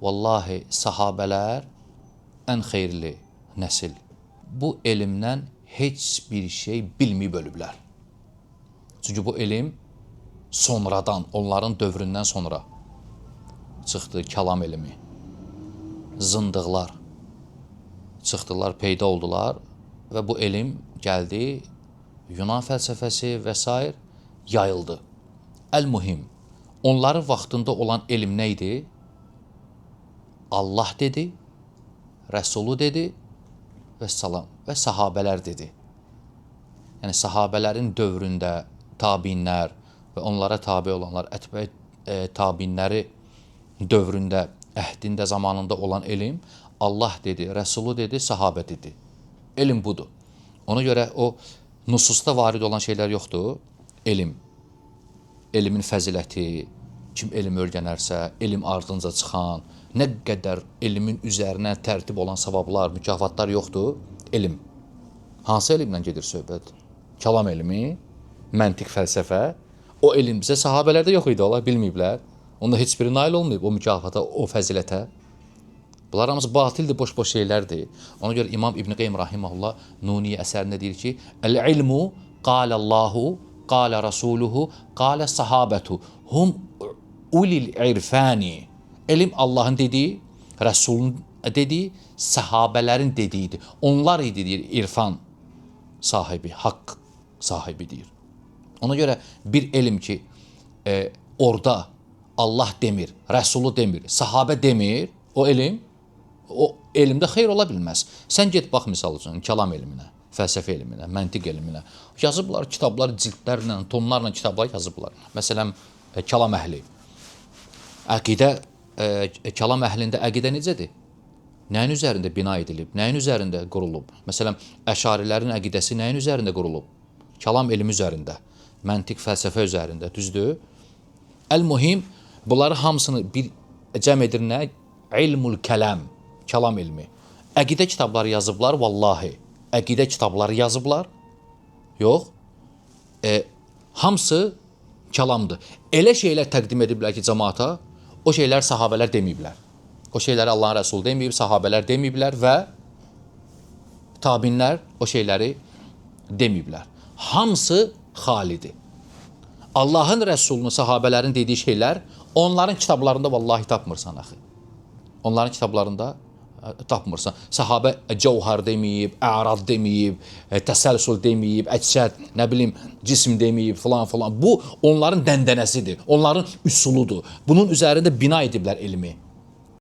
Vallahi sahabələr ən xeyirli nəsil. Bu elmdən heç bir şey bilməyib ölüblər. Çünki bu elm sonradan, onların dövründən sonra çıxdı kəlam elmi. Zındıqlar çıxdılar, peyda oldular və bu elm gəldi, Yunan fəlsəfəsi və sair yayıldı. Əl-mühim, onların vaxtında olan elm nə idi? Allah dedi, Rəsulu dedi və salam və sahabələr dedi. Yəni sahabələrin dövründə tabinlər və onlara tabe olanlar, ətbə tabinləri dövründə, əhdində, zamanında olan elm Allah dedi, Rəsulu dedi, sahabə dedi. Elm budur. Ona görə o nususda varid olan şeylər yoxdur. Elm, elmin fəziləti, kim elm öyrənərsə, elm ardınca çıxan, nə qədər elmin üzərinə tərtib olan savablar, mükafatlar yoxdur. Elm. Hansı elmdən gedir söhbət? Kəlam elmi, məntiq, fəlsəfə. O elm bizə sahabələrdə yox idi, onlar bilməyiblər. Onda heç biri nail olmayıb o mükafata, o fəzilətə. Bunlar hamısı batildir, boş-boş şeylərdir. Ona görə İmam İbn Qeym rahimehullah Nuniyə əsərində deyir ki: "El-ilmu qalallahu, qala rasuluhu, qala sahabetu. Hum ulil irfani." Elm Allahın dediyi, Rəsulun dediyi, sahabələrin dediyidir. Onlar idi deyir irfan sahibi, haqq sahibi deyir. Ona görə bir elm ki, orada Allah demir, Rəsulu demir, sahabə demir, o elm, o elmdə xeyir ola bilməz. Sən get bax misal üçün kəlam elminə, fəlsəfə elminə, məntiq elminə. Yazıblar kitablar cildlərlə, tonlarla kitablar yazıblar. Məsələn, kəlam əhli. Əqidə, kəlam əhlində əqidə necədir? Nəyin üzərində bina edilib? Nəyin üzərində qurulub? Məsələn, əşarilərin əqidəsi nəyin üzərində qurulub? Kəlam elmi üzərində, məntiq, fəlsəfə üzərində, düzdür? Əl-mühim, bunları hamısını bir cəm edir nə? İlmul kələm, kəlam elmi. Əqidə kitabları yazıblar, vallahi. Əqidə kitabları yazıblar. Yox. Hamısı kəlamdır. Elə şeylər təqdim ediblər ki, cəmaata, o şeylər sahabələr deməyiblər. O şeyləri Allahın Rəsulu deməyib, sahabələr deməyiblər və tabinlər o şeyləri deməyiblər. Hamısı xalidir. Allahın Rəsulunun, sahabələrin dediyi şeylər onların kitablarında vallahi tapmırsan axı. Onların kitablarında tapmırsan. Sahabə cəvhər deməyib, ərad deməyib, təsəlsül deməyib, əcsəd, nə bilim, cisim deməyib, filan filan. Bu onların dəndənəsidir, onların üsuludur. Bunun üzərində bina ediblər elmi.